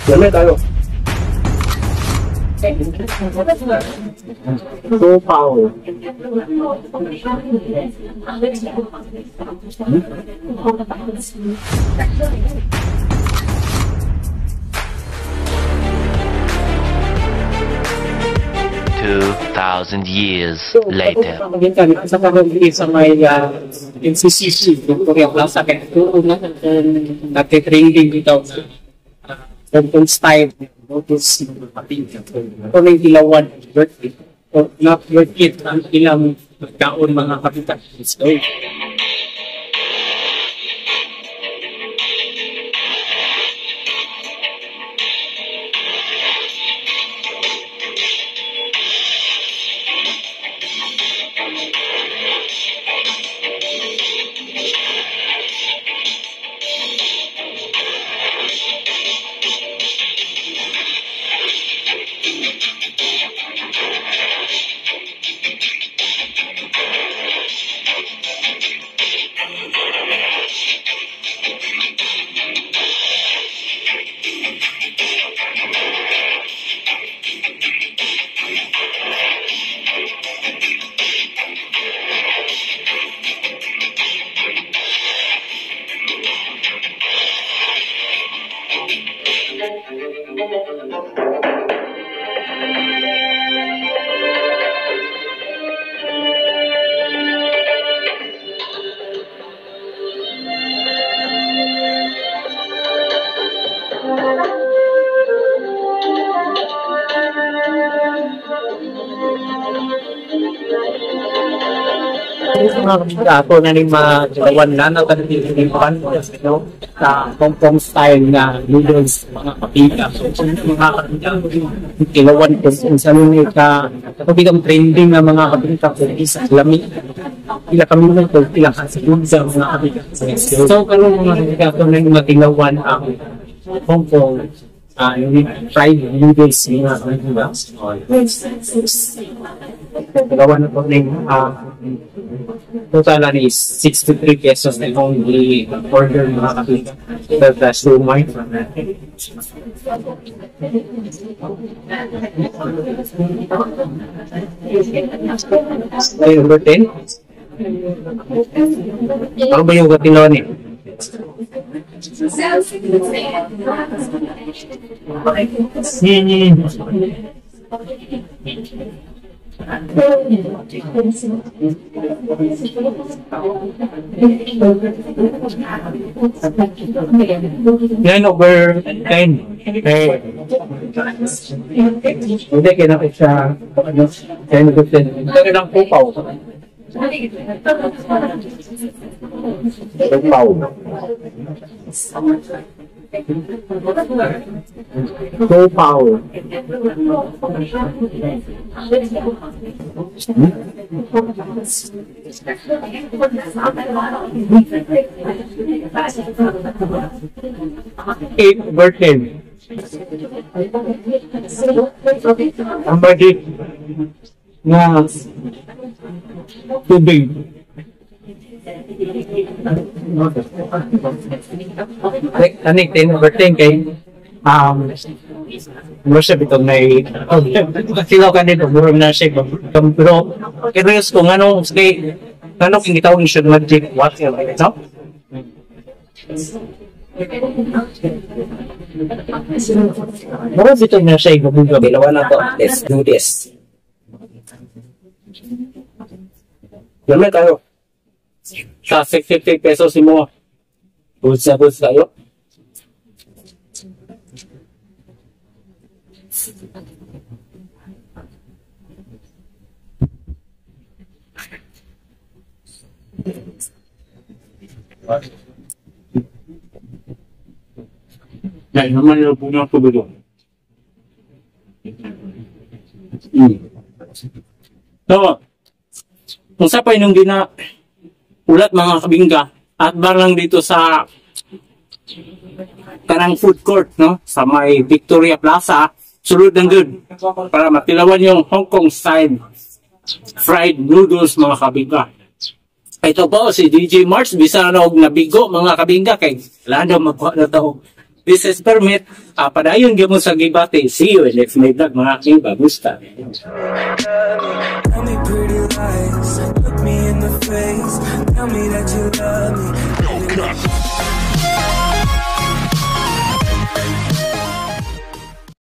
Dami tayo. Siopao. 2,000 years later. Sa karon sa may NCCC, Victoria Plaza, kaya ito na nagtitrending dito Hong Kong style noodles ng kapatid. Ito na yung ilawan worth it. Or not worth it ang ilang pagkaon, mga kapitan. Let's go. Mga ako na ni magawan na nagkanipan, no, sa Hong Kong style na noodles, mga kapika. So kung mga kapika kilawan kung sa nung ka kapitang trending nga, mga kapika, kung isa lami pila kami nang kung pila ka sa mga kapika. So karon, mga kapika, ako na yung matilawan ang Hong Kong yung fried noodles, mga kapika. Gawa na po ng total na is 63 pesos na itong order, mga kapika. The siomai. Ay, number 10. Ano ba yung katilawan eh? 9 over 10. Eh, hindi, kinakit siya, ano, 10 over 10. Pero lang pupaw. Pupaw. Siopao. 8 over 10. Ang budget na tubig. Ani 10 over 10 kay mo siya bitong may sila ka nito murag na siya, pero curious ko nganong kay nganong kung gitawag siya magic water, no? Murag bitong na siya ibabugab. Dalawa na to. Let's do this. Dami tayo. Sa 63 pesos mo. Goods na goods tayo. Dahil naman yung puno tubig ko. So, kung sa pa yung gina ulat, mga kabingga, at bar lang dito sa kanang food court, no, sa may Victoria Plaza, sulod ng good para matilawan yung Hong Kong style fried noodles, mga kabingka. Ito po si DJ Mars, bisan na og nabigo, mga kabingka, kay wala na magkuha na to business permit. Padayon gyud mo sa gibati. See you in next my vlog, mga kabingka. Basta. Tell me pretty lies, look me in the face, tell me that you love me.